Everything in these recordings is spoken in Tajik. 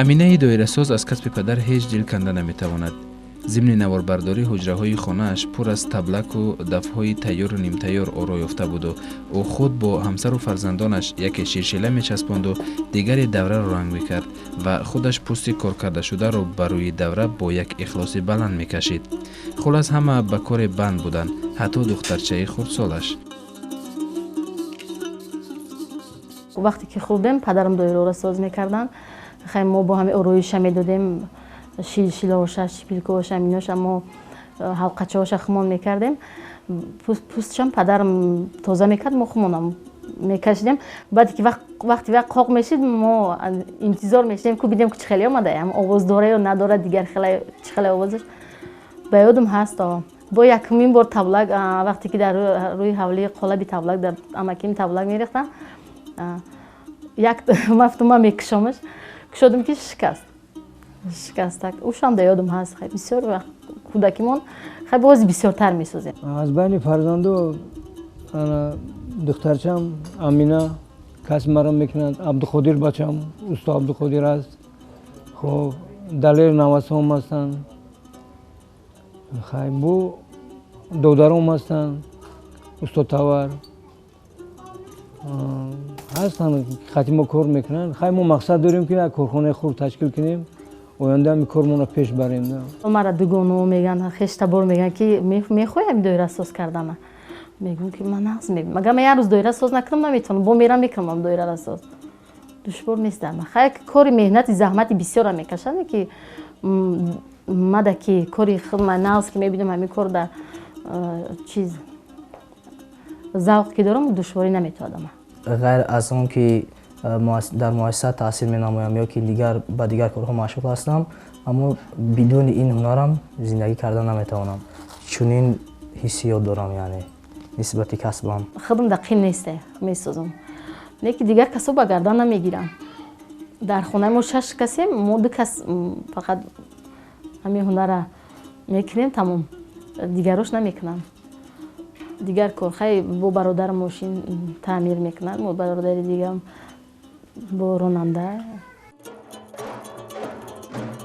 Аминаи доирасоз аз касби падар ҳеҷ дил канда наметавонад. Зимни наворбардорӣ ҳуҷраҳои хонааш пур аз таблаку дафҳои тайёру нимтайёр оро ёфта буду ӯ худ бо ҳамсару фарзандонаш яке ширшила мечаспонду, дигаре давраро ранг мекард ва худаш пӯсти коркардашударо ба рӯи давра бо як ихлоси баланд мекашид. Хулас, ҳама ба коре банд буданд, ҳатто духтарчаи хурдсолаш. Вақте ки хурдем, падарам доираро соз мекарданд. Хай, мо бо ҳами ороиша медодем, шилшилаоша, шипилкаоша, миноша, мо ҳалқачаоша хумон мекардем. Пӯстшам падарам тоза мекард, мо хумонам мекашидем. Баъде ки вақти вақт қоқ мешид, мо интизор мешидем, ку бидем, ку чӣ хеле омада, ам овоз дора ё надора, дигар чӣ хеле овозаш. Ба ёдам ҳаст, бо якумин бор таблак, вақте ки дар рӯи ҳавлии қолаби таблак дар амаким таблак мерехтам, як мафтум, ман мекушомаш, кушодам, ки шикаст, шикастак. Ушам да ёдам ҳаст. Хай, бисёр вақт кӯдакимон, хай, боз бисёртар месозем. Аз байни фарзанду духтарчам Амина касби маро мекунад, Абдуқодир бачам усто Абдуқодир аст, хоб, Далер навасом ҳастанд, хай, бу додаром ҳастанд, усто Тавар ҳастанд, хати мо кор мекунанд. Хай, мо мақсад дорем, ки як корхонаи хурд ташкил кунем, оянда ҳами кормонро пеш барем. Мара дугоно меган, хештабор меган, ки мехоҳем доирасоз кардана. Мегӯм, ки ман нағз мебинам, агар ман як рӯз доира соз накунам, наметавонам, бо мерам, мекунам доирара соз, душвор нест дар ман. Хай, кори меҳнати заҳмати бисёра мекашад, ки мада ки кори худ ман нағз ки мебинам, ҳамин кор дар чиз завқ ки дорам, душворӣ наметавонам. Ғайр аз он ки дар муассиса таҳсил менамоям ё ки дигар ба дигар корҳо машғул ҳастам, аммо бидуни ин ҳунарам зиндагӣ карда наметавонам. Чунин ҳиссиёт дорам, яъне нисбати касбам. Худам дақиқ несте, месозам, не ки дигар касо ба гардан намегирам. Дар хонаи мо шаш касем, мо ду кас фақат ҳамин ҳунара мекунем, тамом, дигарош намекунам. Дигар кор, хай, бо бародарам мошин таъмир мекунад, мо бародари дигарам бо ронанда.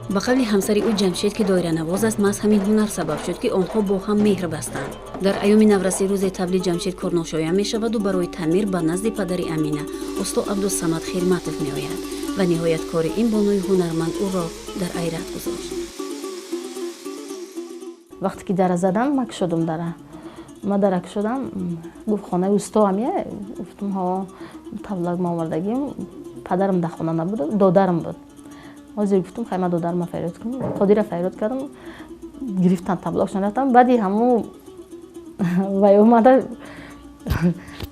Ба қавли ҳамсари ӯ Ҷамшед, ки доиранавоз аст, маҳз ҳамин ҳунар сабаб шуд, ки онҳо бо ҳам меҳр бастанд. Дар айёми наврасӣ рӯзе табли Ҷамшед корношоям мешаваду барои таъмир ба назди падари Амина, усто Абдусамад Хирматов, меояд ва ниҳоят кори ин бонуи ҳунарманд ӯро дар айрат гузошт. Вақте ки дара задам, ма кушодам дара, ма дара кушодам, гуфт: «Хонаи усто ҳамия?» Гуфтам: «Ҳо, таблак ма овардагим». Падарам дар хона набуд, додарам буд. Ҳозир, гуфтам, хай, ма додарама фарёд кунам. Қодира фарёд кардам, гирифтан таблакшон, рафтам. Баъди ҳамун вай омада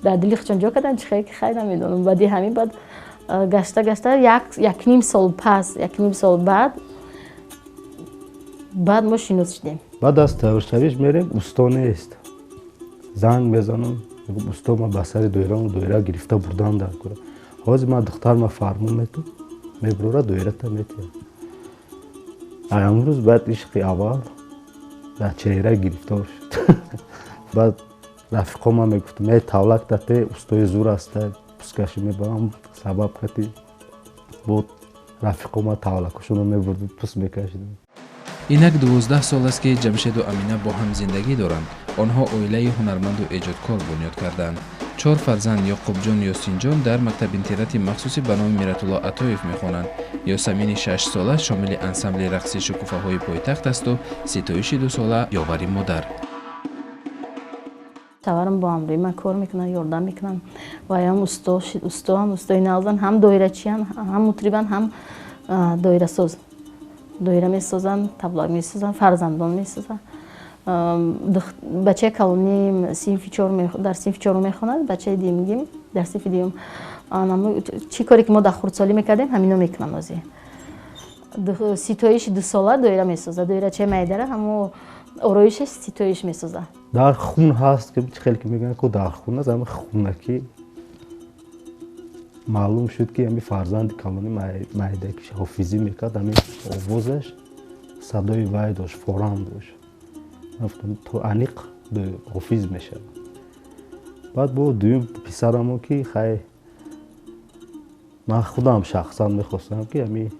дар дили худшон ҷо кардан, чи хай, хай, намедонам. Баъди ҳамин баъд гашта гашта якним сол пас, якним сол баъд мо шинос шудем. Баъд аз тавршавиш мерем, усто нест. Занг мезанам, мегӯм: «Усто, ма ба сари доираам, доира гирифта бурдан дар кора. Ҳозир ма духтарма фармон мету, мебурора, доирата метиҳад». Амрӯз баъд ишқи аввал дар чеҳра гирифтор шуд. Баъд рафиқома мегуфтам: «Э, тавлак дате устои зур аста, пускашӣ мебарам». Сабаб кати бо рафиқома тавлакошонро мебурду, пус мекашидам. Инак 12 сол аст, ки Ҷамшеду Амина бо ҳам зиндагӣ доранд. Онҳо оилаи ҳунарманду эҷодкор бунёд карданд. Чор фарзанд: Ёқубҷон, Ёсинҷон дар мактаб-интернати махсуси ба номи Миратулло Атоев мехонанд, Ёсамини 6-сола шомили ансамбли рақси «Шукуфаҳои пойтахт» асту Ситоиши 2-сола ёвари модар. Шаварам бо ҳамроҳи ман кор мекунанд, ёрдам мекунанд. Ваям усто, устоам, устои нағзан, ҳам доирачиян, ҳам мутрибан, ҳам доирасоз. Доира месозанд, таблак месозанд, фарзандон месозанд. Бачаи калоним синфи чор, дар синфи чорум мехонад, бачаи дуюмгим дар синфи дуюм. Чӣ коре ки мо дар хурдсолӣ мекардем, ҳамино мекунам ҳозир. Ситоиши 2 сола доира месоза, доирачаи майдара, ҳамо ороишаш ситоиш месоза. Дар хун ҳаст, ки хеле ки мегӯянд ку дар хун аст, ами хунаки маълум шуд, ки ами фарзанди калони майдаки ҳофизӣ мекард, ами овозаш садои вай дошт, форам дошт. Гуфтам, то аниқ ҳофиз мешавад. Баъд бо дуюм писарамо, ки хай ман худам шахсан мехостам, ки ами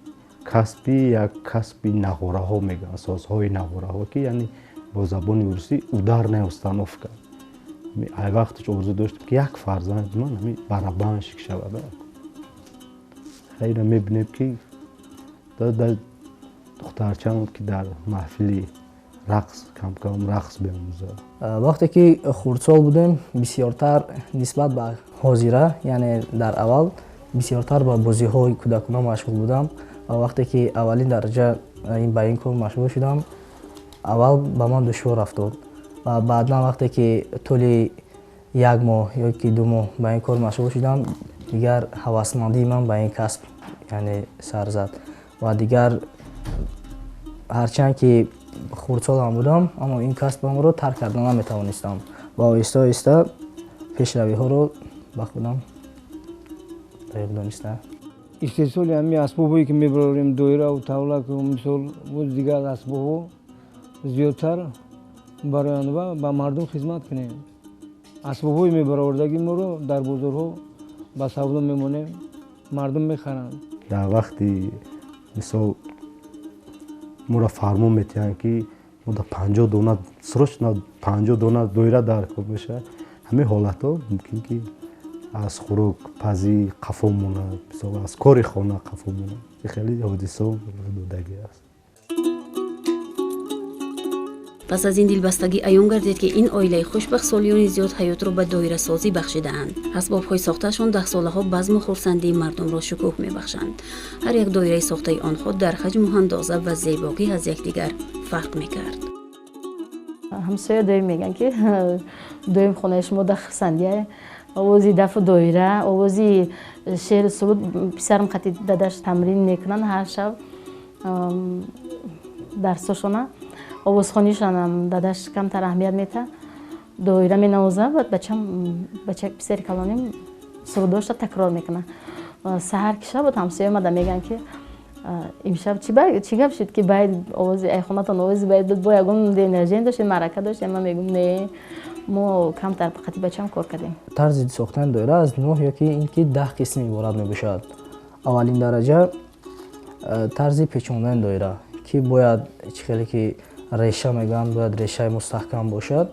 касби як касби нағораҳо мегӯянд, созҳои нағораҳо, ки яъне бо забони русӣ ударная установка. Ай вақташ орзу доштам, ки як фарзанди ман ами барабанщик шавад. Хайра мебинем, ки духтарчаам, ки дар маҳфили рақс камкам рақс биомӯзад. Вақте ки хурдсол будем, бисёртар нисбат ба ҳозира, яъне дар аввал бисёртар ба бозиҳои кӯдакона машғул будам. Ва вақте ки аввалин дараҷа ба ин кор машғул шудам, аввал ба ман душвор афтод ва баъдан вақте ки тӯли як моҳ ё ки 2 моҳ ба ин кор машғул шудам, дигар ҳавасмандии ман ба ин касб, яъне, сар зад. Ва дигар ҳарчанд ки хурдсолам будам, аммо ин касбамро тарк карда наметавонистам ва оҳиста оҳиста пешравиҳоро ба худам лоиқ дониста. Истеҳсоли ҳамин асбобҳое, ки мебарорем, доираву тавлаку, мисол, боз дигар асбобҳо, зиёдтар бароянд ва ба мардум хизмат кунем. Асбобҳои мебаровардагии моро дар бозорҳо ба савдо мемонем, мардум мехаранд. Дар вақти мисол моро фармон метиҳанд, ки мо да 50 дона, срочно 50 дона доира дар кор мешавад, ҳамин ҳолатҳо мумкин ки аз хӯрокпазӣ қафо монад, мисол, аз кори хона қафо монад. Хеле ҳодисао додагӣ аст. Пас аз ин дилбастагӣ аён гардид, ки ин оилаи хушбахт солиёни зиёд ҳаётро ба доирасозӣ бахшидаанд. Асбобҳои сохтаашон даҳсолаҳо базму хурсандии мардумро шукӯҳ мебахшанд. Ҳар як доираи сохтаи онҳо дар ҳаҷму андоза ва зебогӣ аз якдигар фарқ мекард. Ҳамсоя доим мегӯянд, ки доим хонаи шумо да хурсандия, овози дафу доира, овози шеъру суруд. Писарам қати дадаш тамрин мекунанд ҳар шаб дарсошона, овозхонишонам дадаш камтар аҳамият метаҳад, доира менавозад. Баъд бачам, бача, писари калоним, сурудошта такрор мекунад. Саҳар ки шаб буд, ҳамсоя омада мегӯянд, ки имшаб чӣ гап шуд, ки байд овози айхонатон овози байд буд, бо ягон день рождения доштед, маърака доштед? Ман мегӯм, не, мо камтар қати бачам кор кардем. Тарзи сохтани доира аз нӯҳ ё ки ин ки 10 қисм иборат мебошад. Аввалин дараҷа тарзи печондани доира, ки бояд чӣ хеле ки реша мегӯянд, бояд решаи мустаҳкам бошад.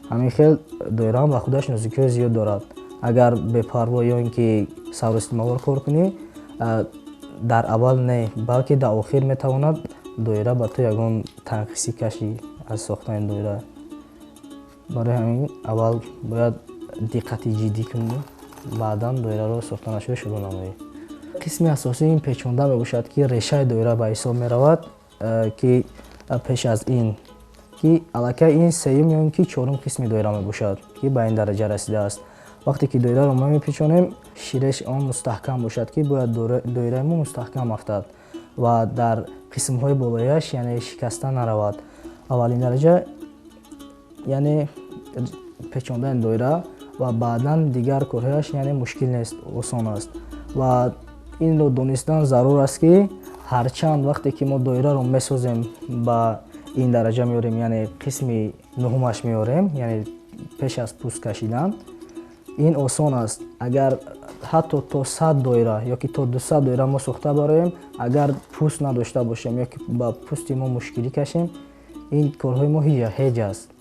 Ҳамин хел доираам ба худаш нозукиҳои зиёд дорад. Агар бепарво ё ин ки саростимавор кор кунӣ, дар аввал не, балки дар охир метавонад доира ба ту ягон танқисӣ кашӣ аз сохтани доира. Барои ҳамин аввал бояд диққати ҷиддӣ кунӣ, баъдан доираро сохтанашро шурӯъ намоӣ. Қисми асосии ин печонда мебошад, ки решаи доира ба ҳисоб меравад, ки пеш аз ин ки аллакай ин сеюм ё ин ки чорум қисми доира мебошад, ки ба ин дараҷа расидааст. Вақте ки доираро мо мепечонем, ширеш он мустаҳкам бошад, ки бояд доираи мо мустаҳкам афтад ва дар қисмҳои болояш, яъне, шикаста наравад. Аввалин дараҷа, яъне, печондани доира ва баъдан дигар корҳояш, яъне, мушкил нест, осон аст. Ва инро донистан зарур аст, ки ҳарчанд вақте ки мо доираро месозем, ба ин дараҷа меорем, яъне қисми нуҳумаш меорем, яъне пеш аз пӯст кашидан, ин осон аст. Агар ҳатто то 100 доира ё ки то 200 доира мо сохта бароем, агар пӯст надошта бошем ё ки ба пӯсти мо мушкилӣ кашем, ин корҳои мо ҳеҷ аст,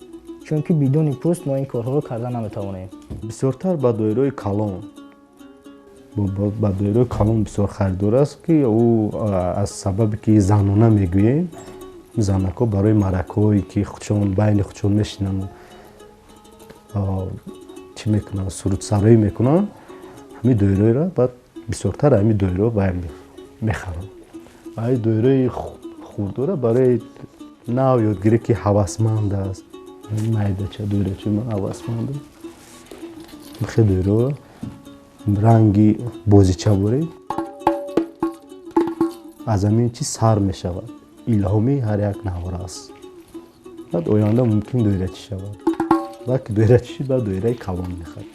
чунки бидуни пӯст мо ин корҳоро карда наметавонем. Бисёртар ба доираҳои калон бисёр харидор аст, ки ӯ аз сабабе ки занона мегӯем, занакҳо барои маъракаҳое, ки худшон байни худшон мешинанд, чӣ мекунанд, сурудсароӣ мекунанд, ҳамин доираро баъд бисёртар ҳамин доираро баъд мехаранд. Ва доираи хурдора барои нав ёдгирӣ, ки ҳавасманд аст, майдача доирача ман ҳавасмандам, хеле доираро ранги бозича борем. Аз ҳамин чиз сар мешавад илҳомии ҳар як наврас. Баъд оянда мумкин доирачӣ шавад. Баъд ки доирачӣ шид, баъд доираи калон мехарад.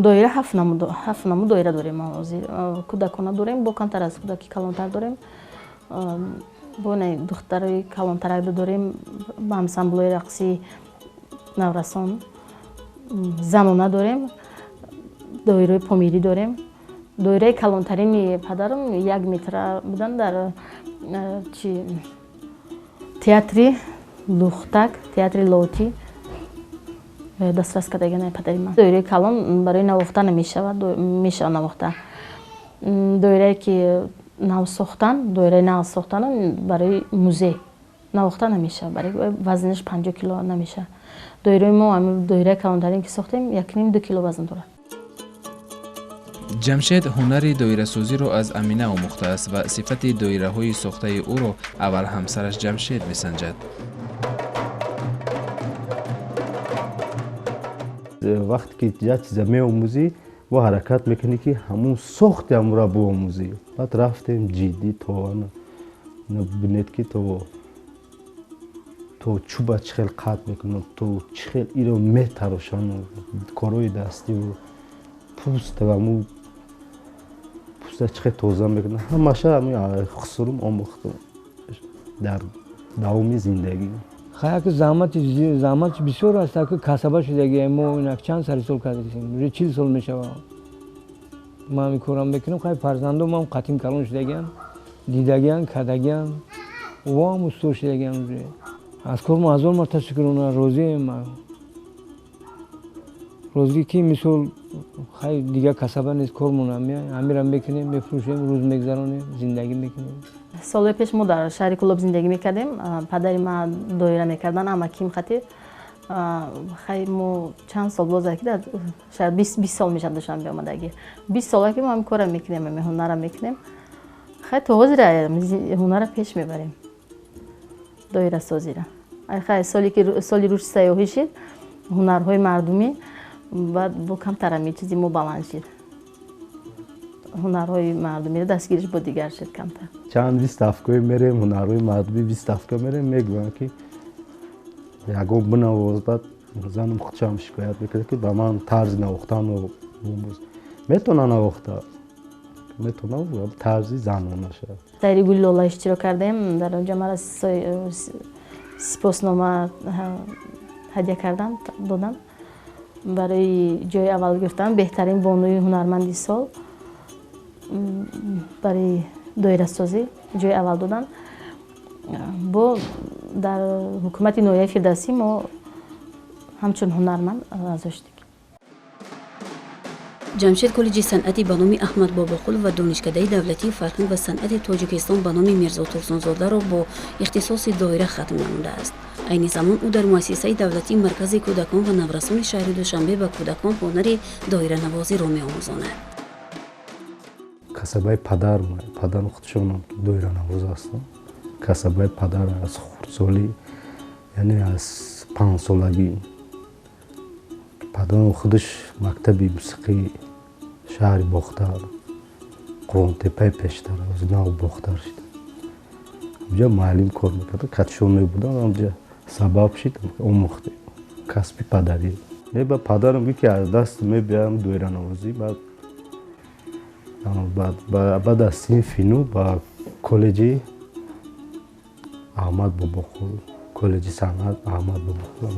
Доира ҳафт намуд доира дорем мо ҳозир. Кӯдакона дорем, бо камтар аз кӯдаки калонтар дорем, бо духтарои калонтарак дорем, ба ансамблҳои рақсии наврасон, занона дорем, доираи помирӣ дорем. Доираи калонтарини падарам 1 метра будан, дар чи театри Лухтак, театри Лотӣ дастрас кардагиан падари ман. Доираи калон барои навохта намешавад, мешавад навохта. Доирае ки нав сохтан, доираи нав сохтан барои музей навохта намешавад, барои вазнаш 50 кило намешавад. Доираи мо, доираи калонтарин ки сохтем, 1,5-2 кило вазн дорад. Ҷамшед ҳунари доирасозиро аз Амина омӯхтааст ва сифати доираҳои сохтаи ӯро аввал ҳамсараш Ҷамшед месанҷад. Вақте ки як чиза меомӯзӣ, бо ҳаракат мекунӣ, ки ҳамун сохти ҳамура биомӯзӣ. Баъд рафтем ҷиддӣ, то бинед, ки то чӯба чӣ хел қатъ мекунад, то чӣ хел иро метарошанд, корҳои дастиву пӯст, ҳаму пӯста чӣ хел тоза мекунад. Ҳамаша ҳами хусурум омӯхтам дар давоми зиндагӣ. Хаяки заҳмати бисёр аст, ки касаба шудаги. Мо инак чанд сари сол кардем, уже 40 сол мешава ман ҳамин корам мекунам. Хай, фарзандом ҳам қатим калон шудагиан, дидагиан, кардагиан, воам усто шудагиан уже. Аз кор мо ҳазор марта шукрона, розием, розӣ, ки мисол хай дигар касаба нест, кормон ҳамира мекунем, мефурӯшем, рӯз мегзаронем, зиндагӣ мекунем. Солҳои пеш мо дар шаҳри Кӯлоб зиндагӣ мекардем. Падари ман доира мекардан, амаким хати. Хай, мо чанд сол боз ки шояд 20 сол мешавад Душанбе омадагӣ, 20 сола ки мо ҳамин корро мекунем, ҳамин ҳунарро мекунем. Хай, то ҳозира ҳунарро пеш мебарем, доирасозира. Хай, соли ки соли рушди сайёҳӣ шид, ҳунарҳои мардумӣ, баъд бо камтар ҳамин чизи мо баланд шид, ҳунарҳои мардумиро дастгириш бо дигар шуд камтар. Чанд выставка ое мерем, ҳунарҳои мардумӣ выставка мерем, мегӯянд, ки ягон бинавоз. Баъд занам худшам шикоят мекунад, ки ба ман тарзи навохтанро омӯз. Метавона навохта, метавона, тарзи занона шавад. Дар Гули лола иштирок кардем. Дар онҷа мара сипоснома ҳадя кардан, доданд барои ҷои аввал гирифтан, беҳтарин бонуи ҳунарманди сол барои доирасозӣ ҷои аввал доданд. Бо дар ҳукумати ноҳияи Фирдавсӣ мо ҳамчун ҳунарманд аъзо шудем. Ҷамшед коллеҷи санъати ба номи Аҳмад Бобоқул ва Донишкадаи давлатии фарҳанг ва санъати Тоҷикистон ба номи Мирзо Турсунзодаро бо ихтисоси доира хатм намудааст. Айни замон ӯ дар муассисаи давлатии Маркази кӯдакон ва наврасони шаҳри Душанбе ба кӯдакон ҳунари доиранавозиро меомӯзонад. Касабаи падар, падарам худшонам доиранавоз ҳастам. Касабаи падар аз хурдсолӣ, яъне аз 5 солагӣ. Падарам худаш мактаби мусиқии шаҳри Бохтар, Қурғонтеппаи пештар, нав Бохтар шуда, онҷа муаллим кор мекард, катшон мебудам, онҷа сабаб шид, омӯхтем касби падарӣ. Ба падарам гуфт, ки аз даст мебиям доиранавозӣ. Баъд аз синфи нӯ ба коллеҷи Аҳмад Бобоқул, коллеҷи санъат Аҳмад Бобоқул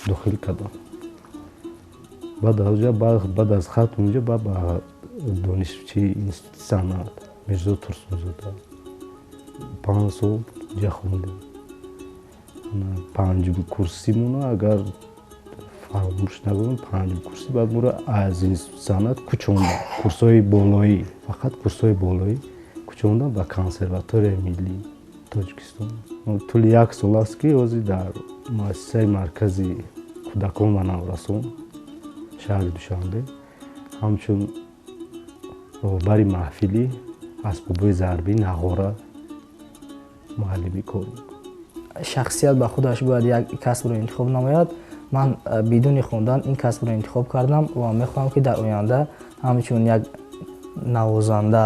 дохил кардам. Баъд аз баъд аз хатм унҷа ба донишчии институти санъат Мирзо Турсунзода 5 сол ҷа хондем. Панҷум курсимона, агар фаромӯш накунам, панҷум курсӣ. Баъд моро аз институти санъат кӯчондам, курсҳои болоӣ, фақат курсҳои болоӣ кӯчондам ба Консерваторияи миллии Тоҷикистон. Тӯли як сол аст, ки ҳозир дар муассисаи маркази кӯдакон ва наврасон шаҳри Душанбе ҳамчун роҳбари маҳфили асбобҳои зарбӣ нағора муаллимӣ кор. Шахсият ба худаш бояд як касбро интихоб намояд. Ман бидуни хондан ин касбро интихоб кардам ва мехоҳам, ки дар оянда ҳамчун як навозанда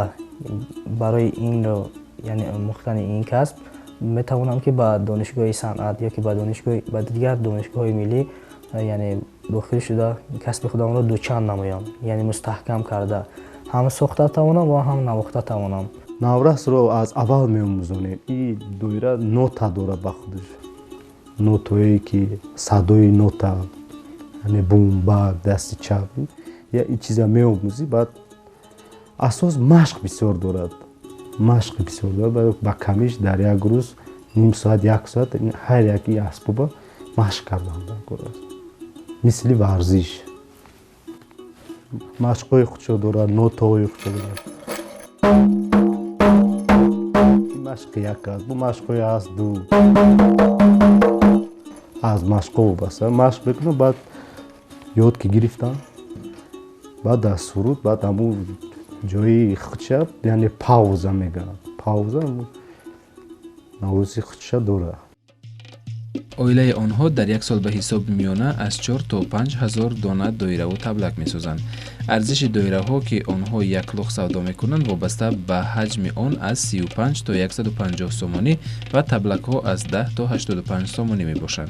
барои инро яъне омӯхтани ин касб метавонам ки ба донишгоҳи санъат ё ки ба дигар донишгоҳҳои миллӣ яъне дохил шуда касби худамро дучанд намоям, яъне мустаҳкам карда ҳам сохта тавонам ва ҳам навохта тавонам. Наврасро аз аввал меомӯзонем. И доира нота дорад ба худаш, нотое ки садои нота, яъне бумбак, дасти чап, ин чиза меомӯзӣ. Баъд асос машқ бисёр дорад, машқи бисёр дорад. Ба камиш дар як рӯз ним соат, як соат ҳар яки асбоба машқ кардан даркор аст, мисли варзиш. Машқҳои худшо дорад, нотаҳои худшо дорад. Машқи як аст, бу машқҳои аст ду, аз машқҳо вобаста машқ мекунам. Баъд ёд ки гирифтам, баъд дар суруд, баъд ҳамун ҷои худша, яъне пауза мегӯянд, пауза навози худша дорад. Оилаи онҳо дар як сол ба ҳисоби миёна аз 4 то 5 ҳазор дона доираву таблак месозанд. Арзиши доираҳо, ки онҳо як лух савдо мекунанд, вобаста ба ҳаҷми он аз 35 то 150 сомонӣ ва таблакҳо аз 10 то 85 сомонӣ мебошанд.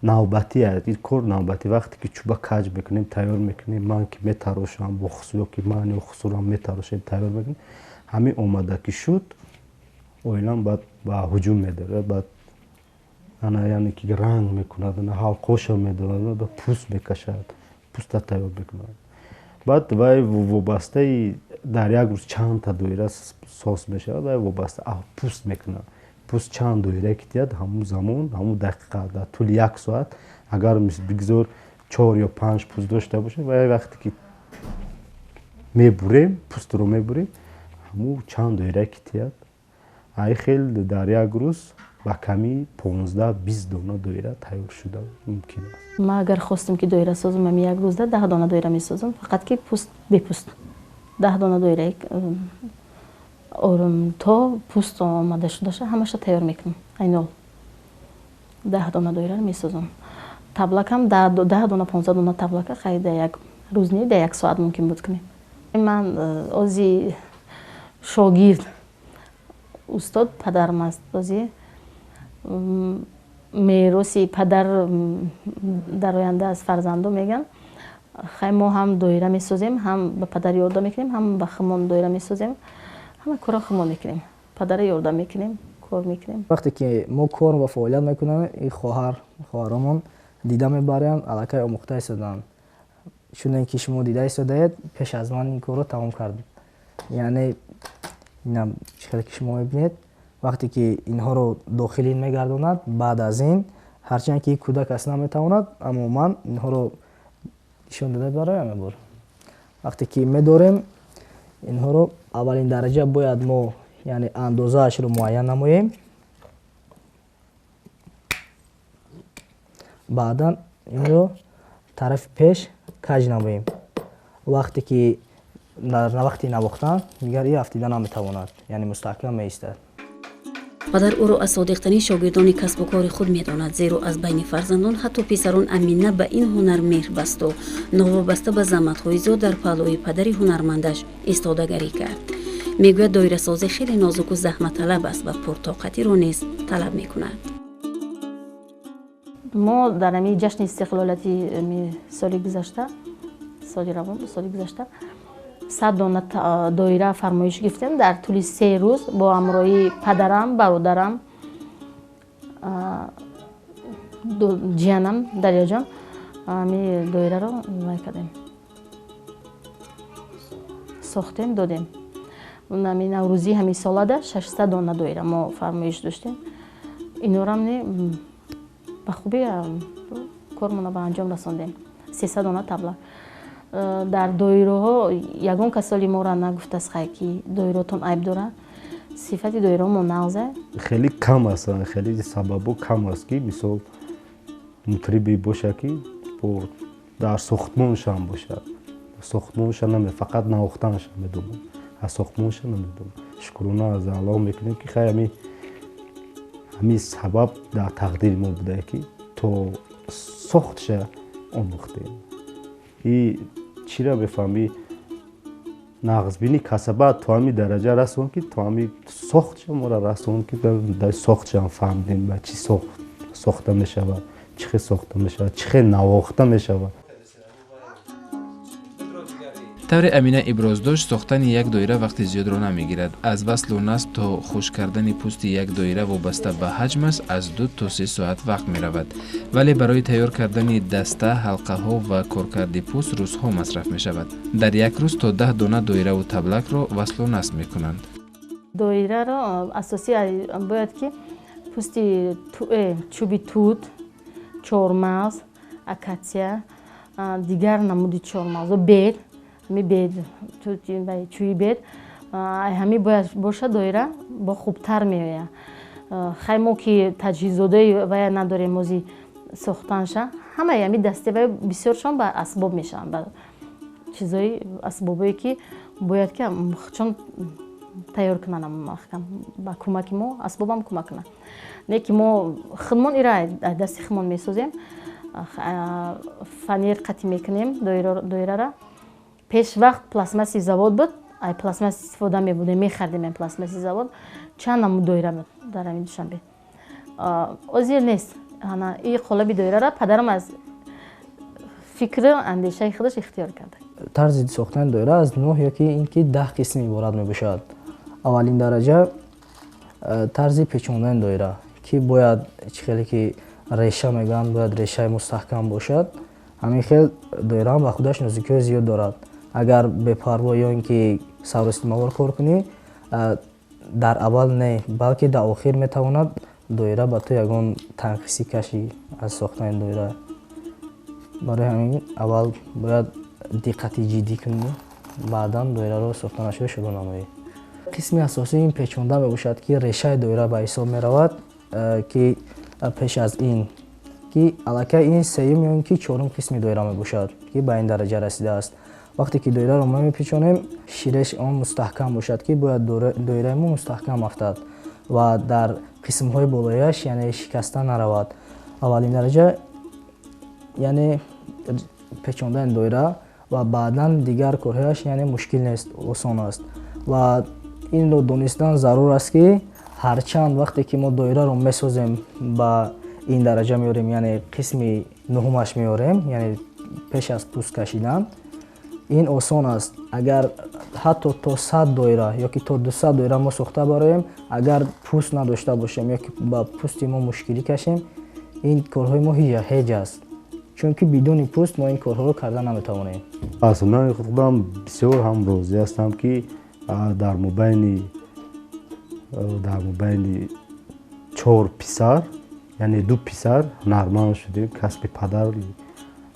Навбатӣ аст ин кор, навбатӣ. Вақте ки чӯба каҷ мекунем, тайёр мекунем, ман ки метарошам бо хусур, ё ки ман ё хусурам метарошем, тайёр мекунем. Ҳамин омада ки шуд, оилам баъд ба ҳуҷум медорад, баъд ана яъне ки ранг мекунад, ана ҳалқоша медорад, ба пӯст мекашад, пӯста тайёр мекунад. Баъд вай вобастаи дар як рӯз чандта доира сос мешавад, вай вобаста пӯст мекунад. Пӯст чанд доира ки диҳад, ҳамун замон, ҳамун дақиқа дар тӯли як соат агар бигзор 4 ё 5 пӯст дошта бошад, вай вақте ки мебурем, пӯстро мебурем, ҳамун чанд доира ки диҳад, ай хел дар як рӯз ба камӣ 15-20 дона доира тайёр шуда мумкин аст. Ман агар хостам ки доира созам, ами як рӯзда 10 дона доира месозам, фақат ки пӯст бепӯст. 10 дона доира то пӯст омада шудаша ҳамаша тайёр мекунам. Айнол 10 дона доираро месозам. Таблакам 10 дона, 15 дона таблака хай дар як рӯз не, дар як соат мумкин буд кунем. Ман ози шогирд, устод падарам аст, ози мероси падар дар оянда аз фарзандо мегӯянд. Хай мо ҳам доира месозем, ҳам ба падар ёрдам мекунем, ҳам ба худмон доира месозем, ҳама корро худмон мекунем, падара ёрдам мекунем, кор мекунем. Вақте ки мо кор ва фаъолият мекунем, ин хоҳаромон дида мебаранд, аллакай омӯхта истоданд. Чунон ки шумо дида истодаед, пеш аз ман ин корро тамом кардем. Яъне инам чӣ хеле ки шумо мебинед, вақте ки инҳоро дохили ин мегардонад, баъд аз ин ҳарчанд ки кӯдак аст наметавонад, аммо ман инҳоро нишон дода бароям мебор. Вақте ки медорем инҳоро, аввалин дараҷа бояд мо яъне андозаашро муайян намоем, баъдан инро тарафи пеш каҷ намоем. Вақте ки дар вақти навохтан дигар ин афтида наметавонад, яъне мустаҳкам меистад. Падар ӯро аз содиқтарин шогирдони касбу кори худ медонад, зеро аз байни фарзандон ҳатто писарон Амина ба ин ҳунар меҳр басту новобаста ба заҳматҳои зиёд дар паҳлӯи падари ҳунармандаш истодагарӣ кард. Мегӯяд доирасозӣ хеле нозуку заҳматталаб аст ва пуртоқатиро низ талаб мекунад. Мо дар ҳамин ҷашни истиқлолияти соли гузашта, соли равон, соли гузашта 100 дона доира фармоиш гирифтем. Дар тӯли 3 рӯз бо ҳамроҳии падарам, бародарам, ҷиянам Дарёҷон ҳамин доираро вай кардем, сохтем, додем. Ҳамин наврӯзӣ ҳамин солада 600 дона доира мо фармоиш доштем. Инорам не ба хубӣ кормона ба анҷом расондем. 300 дона таблак. Дар доираҳо ягон касоли моро нагуфтааст хай ки доиротон айб дорад, сифати доираҳо нағзе. Хеле кам аст, хеле сабабо кам аст ки мисол мутрибе боша ки дар сохтмоншам бошад. Сохтмонша наме, фақат навохтанша медонам, аз сохтмонша намедонам. Шукрона аз Аллоҳ мекунем ки хай ҳамин сабаб дар тақдири мо буда ки то сохтша омӯхтем. И чира бефаҳмӣ, Нағзбини касаба то ҳами дараҷа расон, ки то ҳами сохтша моро расон, ки дар сохтшам фаҳмидем, ба чӣ сохта мешавад, чӣ хел сохта мешавад, чӣ хел навохта мешавад. Тавре Амина иброз дошт, сохтани як доира вақти зиёдро намегирад. Аз васлу насб то хушк кардани пӯсти як доира вобаста ба ҳаҷмаш аз 2 то 3 соат вақт меравад, вале барои тайёр кардани даста, ҳалқаҳо ва коркарди пӯст рӯзҳо масраф мешавад. Дар як рӯз то 10 дона доираву таблакро васлу насб мекунанд. Доираро асосӣ бояд ки пӯсти чӯби тут, чормағз, акатсия, дигар намуди чормағзо, бед, ҳами бед, чӯи бед, ҳами бояд бошад, доира бо хубтар меояд. Хай, мо ки таҷҳизодаи вая надорем, ози сохтанша ҳамаи ҳами дасти вая бисёршон ба асбоб мешаванд, ба чизои асбобое ки бояд ки чон тайёр кунанд, маҳкам ба кӯмаки мо асбобам кӯмак кунанд. Не ки мо худмон ира дасти худмон месозем, фанер қатӣ мекунем доирара. Пеш вақт пластмасси завод буд, ай пластмасс истифода мебудем, мехардем пластмасси завод. Чанд намуд доира буд дар ҳамин Душанбе, озир нест. Ана и қолаби доирара падарам аз фикру андешаи худаш ихтиёр карда. Тарзи сохтани доира аз нӯҳ ёки ин ки 10 қисм иборат мебошад. Аввалин дараҷа тарзи печондани доира, ки бояд чӣ хеле ки реша мегӯянд, бояд решаи мустаҳкам бошад. Ҳамин хел доираам ба худаш нозукиҳои зиёд дорад. Агар бепарво ё ин ки савростимавор кор кунӣ, дар аввал не, балки дар охир метавонад доира ба ту ягон танқисӣ кашӣ аз сохтани доира. Барои ҳамин аввал бояд диққати ҷиддӣ кунӣ, баъдан доираро сохтанашро шурӯъ намоӣ. Қисми асосии ин печонда мебошад, ки решаи доира ба ҳисоб меравад, ки пеш аз ин ки аллакай ин сеюм ё ин ки чорум қисми доира мебошад, ки ба ин дараҷа расидааст. Вақте ки доираро мо мепечонем, ширеш он мустаҳкам бошад, ки бояд доираи мо мустаҳкам афтад ва дар қисмҳои болояш, яъне шикаста наравад. Аввалин дараҷа, яъне печондани доира, ва баъдан дигар корҳояш, яъне мушкил нест, осон аст. Ва инро донистан зарур аст, ки ҳарчанд вақте ки мо доираро месозем, ба ин дараҷа меорем, яъне қисми нуҳумаш меорем, яъне пеш аз пӯст кашидан, ин осон аст. Агар ҳатто то 100 доира ё ки то 200 доира мо сохта бароем, агар пӯст надошта бошем ё ки ба пӯсти мо мушкилӣ кашем, ин корҳои мо ҳеҷ аст, чунки бидуни пӯст мо ин корҳоро карда наметавонем. Аз ҳунари худам бисёр ҳам розӣ ҳастам, ки дар мобайни чор писар, яъне ду писар ҳунарманд шудем. Касби падар,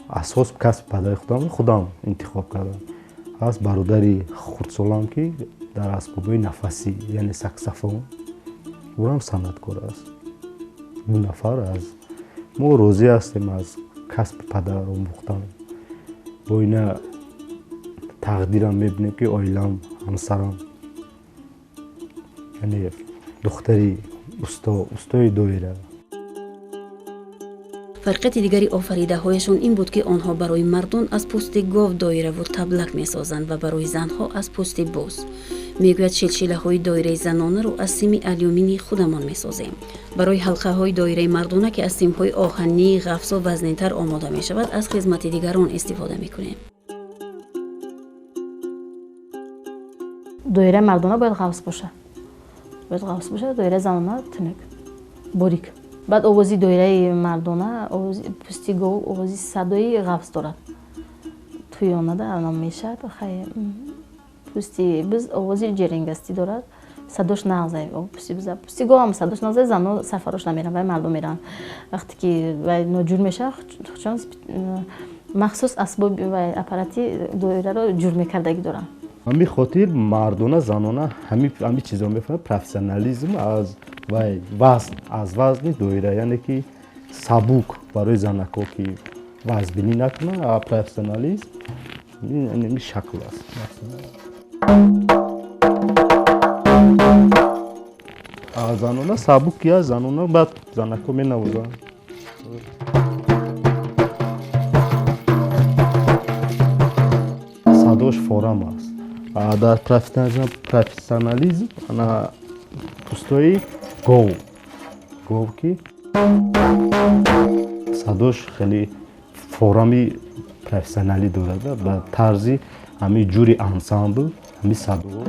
асос касби падари худам интихоб кардам. Ҳаст бародари хурдсолам, ки дар асбобҳои нафасӣ, яъне саксофон, ӯрам санъаткор аст. Ду нафар аз мо розӣ ҳастем аз касби падар омӯхтан. Бо ина тақдирам мебинем, ки оилам, ҳамсарам, яъне духтари усто, устои доира. Фарқияти дигари офаридаҳояшон ин буд, ки онҳо барои мардон аз пӯсти гов доираву таблак месозанд ва барои занҳо аз пӯсти буз. Мегӯяд, шилшилаҳои доираи занонаро аз сими алюминии худамон месозем. Барои ҳалқаҳои доираи мардона, ки аз симҳои оҳании ғафсу вазнинтар омода мешавад, аз хизмати дигарон истифода мекунем. Доираи мардона бояд ғафс бошад, бояд ғафс бошад, доираи занона тунук, борик. Баъд овози доираи мардона, овози пӯсти гов, овози садои ғафс дорад, туёнада ном мешавад. Хай, пӯсти буз овози ҷеренгастӣ дорад, садош нағзай пӯсти буза. Пӯсти гов ҳам садош нағзай. Занҳо сарфарош намеранд, вай мардум мераванд. Вақте ки вай ноҷур мешавад, чон махсус асбоби вай аппарати доираро ҷур мекардагӣ доранд. Ҳамин хотир мардона, занона ҳамин чизо мефаҳмад. Профессионализм аз вай вазн, аз вазни доира, яъне ки сабук барои занако, ки вазбинӣ накунад, а профессионализм ин шакл аст. Занона сабук ки аст, занона, баъд занако менавозанд. Садош форам аст. Дар профессионализм ана пӯстои гов, гов ки садош хеле форми профессионалӣ дорад, ба тарзи ҳамин ҷури ансамбл ҳамин садоҳо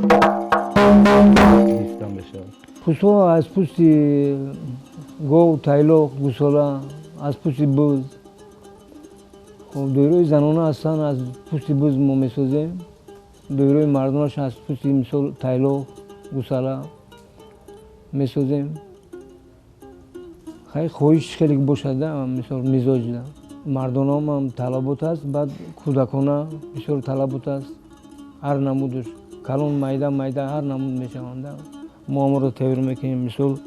гирифта мешавад. Пӯстҳо аз пӯсти гов, тайлоқ, гусола, аз пӯсти буз. Хоб, доираи занона ҳастанд, аз пӯсти буз мо месозем. Доираи мардонаш аз пӯсти мисол тайлоқ, гусала месозем. Хай хоҳиш хеле бошад, мисол мизоҷ мардонаам талабот аст, баъд кӯдакона бисёр талабот аст. Ҳар намудаш калон, майда майда ҳар намуд мешаванд. Мо ҳамаро тайёр мекунем. Мисол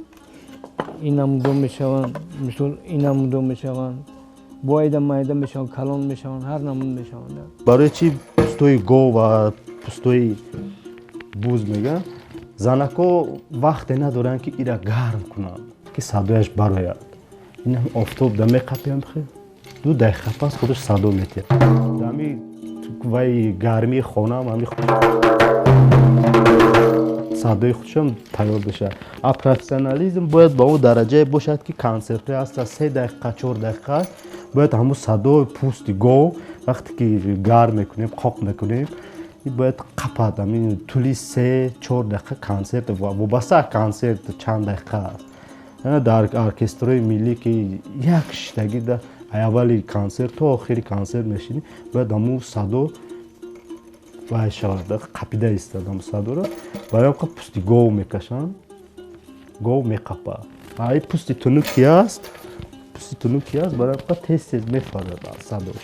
ин намудо мешаванд, мисол ин намудо мешаванд, боайда майда мешаванд, калон мешаванд, ҳар намуд мешаванд. Барои чӣ пӯстои гов ва пӯстои буз мегӯянд? Занако вақте надоранд, ки ира гарм кунанд, ки садояш барояд. Ин офтоб да меқапиям, хел 2 дақиқа пас худаш садо метиҳад. Ами вай гармии хонаам ами садои худшам тайёр бишавад. А профессионализм бояд ба он дараҷае бошад, ки консертҳое ҳаста 3 дақиқа, 4 дақиқа аст, бояд ҳамун садои пӯсти гов вақте ки гарм мекунем, қоқ мекунем, бояд қапад. Ҳамин тӯли 3-4 дақиқа консерт, вобаста аз консерт чанд дақиқа аст. Дар оркестрҳои миллӣ ки як шиштагӣ аввали консерт то охири консерт мешинӣ, бояд ҳамун садо вай шавад, қапида истад ҳамун садоро. Барои ҳам пӯсти гов мекашанд, гов меқапад. Ай пӯсти тунук ки аст, пӯсти тунук ки аст, барои ҳам тез тез мефарад садош.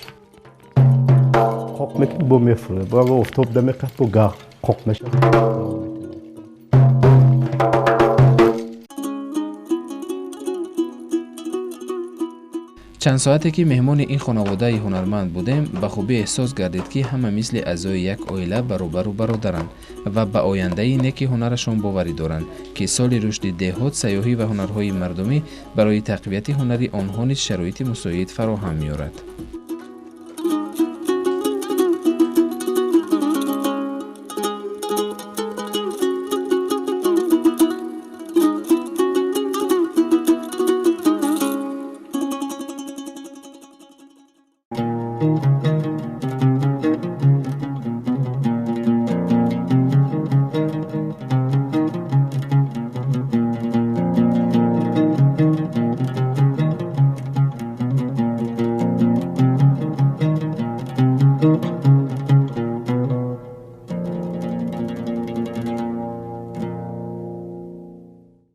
Қоқ мекунӣ, бо мефурад, бо офтоб да меқапад, бо қоқ мешавад. Чанд соате ки меҳмони ин хонаводаи ҳунарманд будем, ба хубӣ эҳсос гардид, ки ҳама мисли аъзои як оила баробару бародаранд ва ба ояндаи неки ҳунарашон боварӣ доранд, ки соли рушди деҳот, сайёҳӣ ва ҳунарҳои мардумӣ барои тақвияти ҳунари онҳо низ шароити мусоид фароҳам меорад.